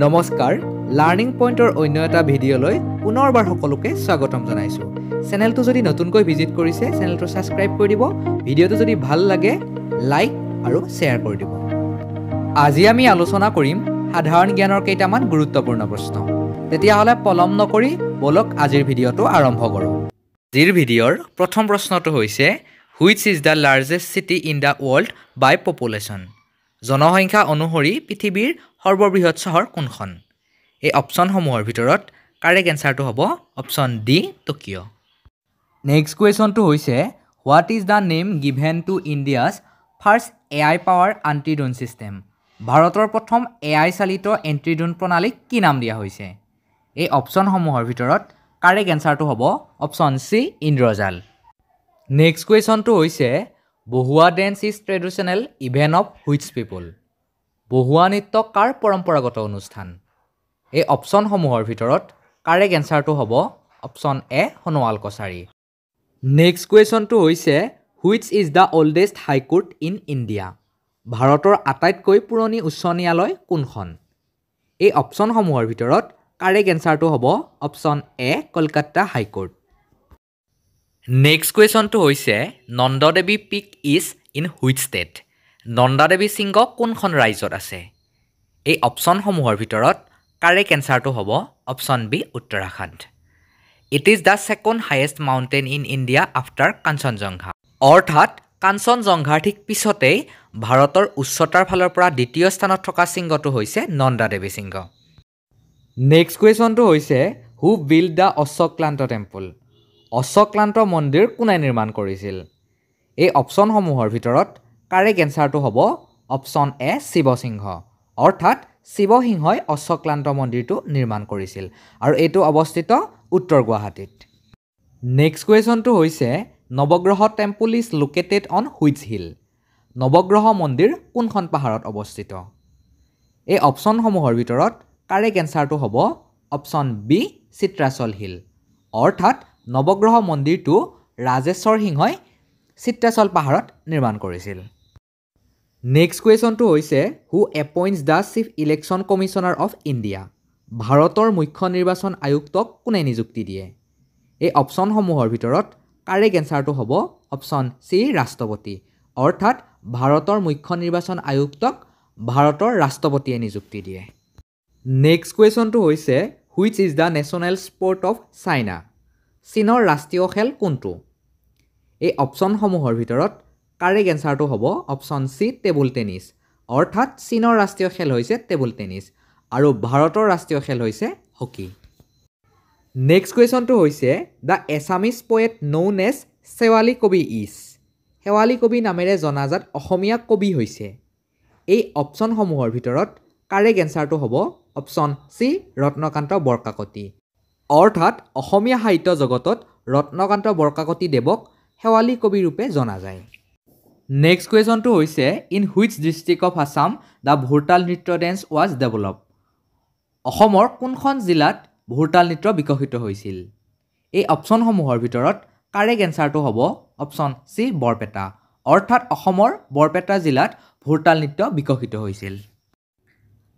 নমস্কাৰ, লাৰ্ণিং পইণ্টৰ অন্য এটা ভিডিঅ'লৈ পুনৰবাৰ সকলোকে স্বাগতম জনাইছোঁ। চেনেলটো যদি নতুনকৈ ভিজিট কৰিছে, চেনেলটো ছাবস্ক্ৰাইব কৰি দিব। ভিডিঅ'টো যদি ভাল লাগে, লাইক আৰু শ্বেয়াৰ কৰি দিব। আজি আমি আলোচনা কৰিম সাধাৰণ জ্ঞানৰ কেইটামান গুৰুত্বপূৰ্ণ প্ৰশ্ন। তেতিয়াহ'লে পলম নকৰি ব'লক, আজিৰ ভিডিঅ'টো আৰম্ভ কৰোঁ। আজিৰ ভিডিঅ'ৰ প্ৰথম প্ৰশ্নটো হৈছে, Which is the largest city in the world by population? জনসংখ্যা অনুসৰি পৃথিৱীৰ সৰ্ববৃহৎ চহৰ কোনখন? এই অপশ্যনসমূহৰ ভিতৰত কাৰেক্ট এনচাৰটো হ'ব অপশ্যন ডি, টকিঅ'। নেক্সট কুৱেশ্যনটো হৈছে, What is the name given to India's first AI powered anti drone system? ভাৰতৰ প্ৰথম এআই চালিত এণ্টি ড্ৰোন প্ৰণালীক কি নাম দিয়া হৈছে? এই অপশ্যনসমূহৰ ভিতৰত কাৰেক্ট এনচাৰটো হ'ব অপশ্যন চি, ইন্দ্ৰজাল। নেক্সট কুৱেশ্যনটো হৈছে, Bihuwa dance is traditional event of which people? বহুৱা নৃত্য কাৰ পৰম্পৰাগত অনুষ্ঠান? এই অপশ্যনসমূহৰ ভিতৰত কাৰেক্ট এনচাৰটো হ'ব option A, Sonowal Kachari. Next কুৱেশ্যনটো হৈছে, Which is the oldest high court in India? ভাৰতৰ আটাইতকৈ পুৰণি উচ্চ ন্যায়ালয় কোনখন? এই অপশ্যনসমূহৰ ভিতৰত কাৰেক্ট এনচাৰটো হ'ব option A, Kolkata high court. Next কুৱেশ্যনটো হৈছে, Nanda Devi peak is in which state? Nanda Devi শৃংগ কোনখন ৰাজ্যত আছে? এই অপশ্যনসমূহৰ ভিতৰত কাৰেক্ট এনচাৰটো হ'ব option B, Uttarakhand. It is the second highest mountain in India after Kanchenjunga. অৰ্থাৎ কাঞ্চনজংঘাৰ ঠিক পিছতেই ভাৰতৰ উচ্চতাৰ ফালৰ পৰা দ্বিতীয় স্থানত থকা শৃংগটো হৈছে নন্দাদেৱী শৃংগ। নেক্সট কুৱেশ্যনটো হৈছে, Who built the Aswaklanta temple? Ashwaklanta মন্দিৰ কোনে নিৰ্মাণ কৰিছিল? এই অপশ্যনসমূহৰ ভিতৰত কাৰেক্ট এনচাৰটো হ'ব অপশ্যন এ, শিৱসিংহ। অৰ্থাৎ শিৱসিংহই অশ্বক্লান্ত মন্দিৰটো নিৰ্মাণ কৰিছিল আৰু এইটো অৱস্থিত উত্তৰ গুৱাহাটীত। নেক্সট কুৱেশ্যনটো হৈছে, Navagraha temple is located on which hill? নৱগ্ৰহ মন্দিৰ কোনখন পাহাৰত অৱস্থিত? এই অপশ্যনসমূহৰ ভিতৰত কাৰেক্ট এনচাৰটো হ'ব অপশ্যন বি, চিত্ৰাচল হিল। অৰ্থাৎ নৱগ্ৰহ মন্দিৰটো ৰাজেশ্বৰ সিংহই চিত্ৰাচল পাহাৰত নিৰ্মাণ কৰিছিল। নেক্সট কুৱেশ্যনটো হৈছে, Who appoints the Chief Election Commissioner of India? ভাৰতৰ মুখ্য নিৰ্বাচন আয়ুক্তক কোনে নিযুক্তি দিয়ে? এই অপশ্যনসমূহৰ ভিতৰত কাৰেক্ট এনচাৰটো হ'ব অপশ্যন চি, ৰাষ্ট্ৰপতি। অৰ্থাৎ ভাৰতৰ মুখ্য নিৰ্বাচন আয়ুক্তক ভাৰতৰ ৰাষ্ট্ৰপতিয়ে নিযুক্তি দিয়ে। নেক্সট কুৱেশ্যনটো হৈছে, Which is the national sport of China? চীনৰ ৰাষ্ট্ৰীয় খেল কোনটো? এই অপশ্যনসমূহৰ ভিতৰত কাৰেক্ট এনচাৰটো হ'ব অপশ্যন চি, টেবুল টেনিছ। অৰ্থাৎ চীনৰ ৰাষ্ট্ৰীয় খেল হৈছে টেবুল টেনিছ আৰু ভাৰতৰ ৰাষ্ট্ৰীয় খেল হৈছে হকী। নেক্সট কুৱেশ্যনটো হৈছে, The Assamese poet known as Sewali Kabi is? শেৱালী কবি নামেৰে জনাজাত অসমীয়া কবি হৈছে? এই অপশ্যনসমূহৰ ভিতৰত কাৰেক্ট এনচাৰটো হ'ব অপশ্যন চি, ৰত্নকান্ত বৰকাকতি। অৰ্থাৎ অসমীয়া সাহিত্য জগতত ৰত্নকান্ত বৰকাকতি দেৱক শেৱালী কবি ৰূপে জনা যায়। নেক্সট কুৱেশ্যনটো হৈছে, In which district of Assam the Bhortal Nritya dance was develop? অসমৰ কোনখন জিলাত ভোৰতাল নৃত্য বিকশিত হৈছিল? এই অপশ্যনসমূহৰ ভিতৰত কাৰেক্ট এনচাৰটো হ'ব অপশ্যন চি, বৰপেটা। অৰ্থাৎ অসমৰ বৰপেটা জিলাত ভোৰতাল নৃত্য বিকশিত হৈছিল।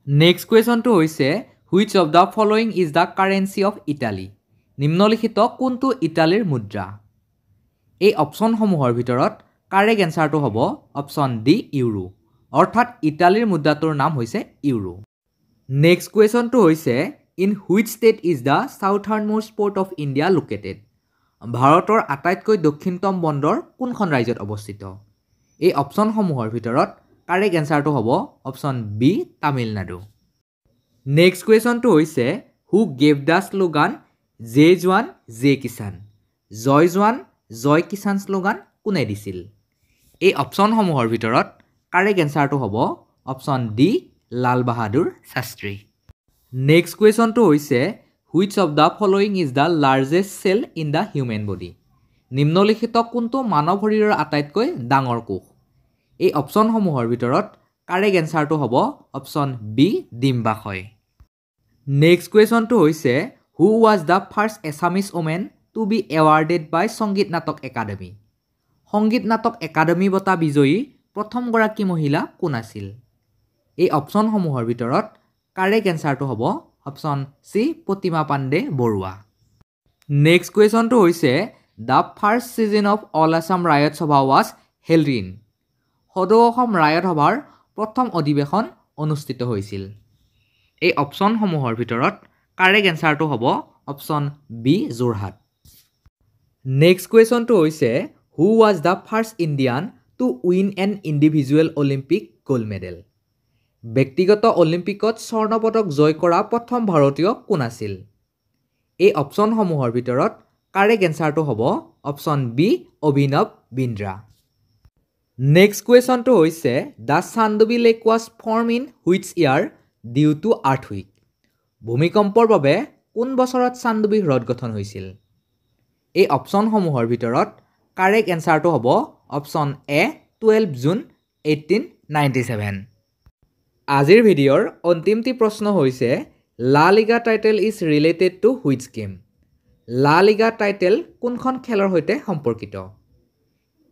নেক্সট কুৱেশ্যনটো হৈছে, Which of the following is the currency of Italy? নিম্নলিখিত কোনটো ইটালীৰ মুদ্ৰা? এই অপশ্যনসমূহৰ ভিতৰত কাৰেক্ট এনচাৰটো হ'ব অপশ্যন ডি, ইউৰো। অৰ্থাৎ ইটালীৰ মুদ্ৰাটোৰ নাম হৈছে ইউৰো। নেক্সট কুৱেশ্যনটো হৈছে, In which state is the southernmost port of India located? ভাৰতৰ আটাইতকৈ দক্ষিণতম বন্দৰ কোনখন ৰাজ্যত অৱস্থিত? এই অপশ্যনসমূহৰ ভিতৰত কাৰেক্ট এনচাৰটো হ'ব অপশ্যন বি, তামিলনাডু। নেক্সট কুৱেশ্যনটো হৈছে, Who gave the slogan Jai Jawan Jai Kisan? জয় জোৱান জয় কিষাণ শ্লোগান কোনে দিছিল? এই অপশ্যনসমূহৰ ভিতৰত কাৰেক্ট এনচাৰটো হ'ব option D, Lal Bahadur Shastri. Next কুৱেশ্যনটো হৈছে, Which of the following is the largest cell in the human body? নিম্নলিখিত কোনটো মানৱ শৰীৰৰ আটাইতকৈ ডাঙৰ কোষ? এই অপশ্যনসমূহৰ ভিতৰত কাৰেক্ট এনচাৰটো হ'ব অপশ্যন বি, ডিম্বাশয়। নেক্সট কুৱেশ্যনটো হৈছে, Who was the first Assamese woman to be awarded by Sangeet Natak Akademi? Sangeet Natak academy বঁটা বিজয়ী প্ৰথমগৰাকী মহিলা কোন আছিল? এই অপশ্যনসমূহৰ ভিতৰত কাৰেক্ট এনচাৰটো হ'ব option C Pratima Pandey Barua. Next কুৱেশ্যনটো হৈছে the first session of All Assam Raiyat Sabha was held in. সদৌ অসম ৰায়ত সভাৰ প্ৰথম অধিৱেশন অনুষ্ঠিত হৈছিল। এই অপশ্যনসমূহৰ ভিতৰত কাৰেক্ট এনচাৰটো হ'ব অপশ্যন বি যোৰহাট। নেক্সট কুৱেশ্যনটো হৈছে who was the first Indian to win an individual Olympic gold medal. ব্যক্তিগত অলিম্পিকত স্বৰ্ণ পদক জয় কৰা প্ৰথম ভাৰতীয় কোন আছিল? এই অপশ্যনসমূহৰ ভিতৰত কাৰেক্ট এনচাৰটো হ'ব অপশ্যন বি অভিনৱ বিন্দ্ৰা। নেক্সট কুৱেশ্যনটো হৈছে the Chandubi lake was form in which year due to earthquake. ভূমিকম্পৰ বাবে কোন বছৰত চান্দুবি হ্ৰদ গঠন হৈছিল? এই অপশ্যনসমূহৰ ভিতৰত কাৰেক্ট এনচাৰটো হ'ব অপশ্যন এ 12 জুন 1897। আজিৰ ভিডিঅ'ৰ অন্তিমটি প্ৰশ্ন হৈছে La Liga title is related to which game. La Liga title কোনখন খেলৰ সৈতে সম্পৰ্কিত?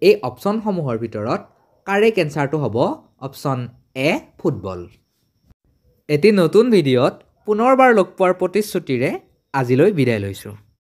এই অপশ্যনসমূহৰ ভিতৰত কাৰেক্ট এনচাৰটো হ'ব অপশ্যন এ ফুটবল। এটি নতুন ভিডিঅ'ত পুনৰবাৰ লগ পোৱাৰ প্ৰতিশ্ৰুতিৰে আজিলৈ বিদায় লৈছোঁ।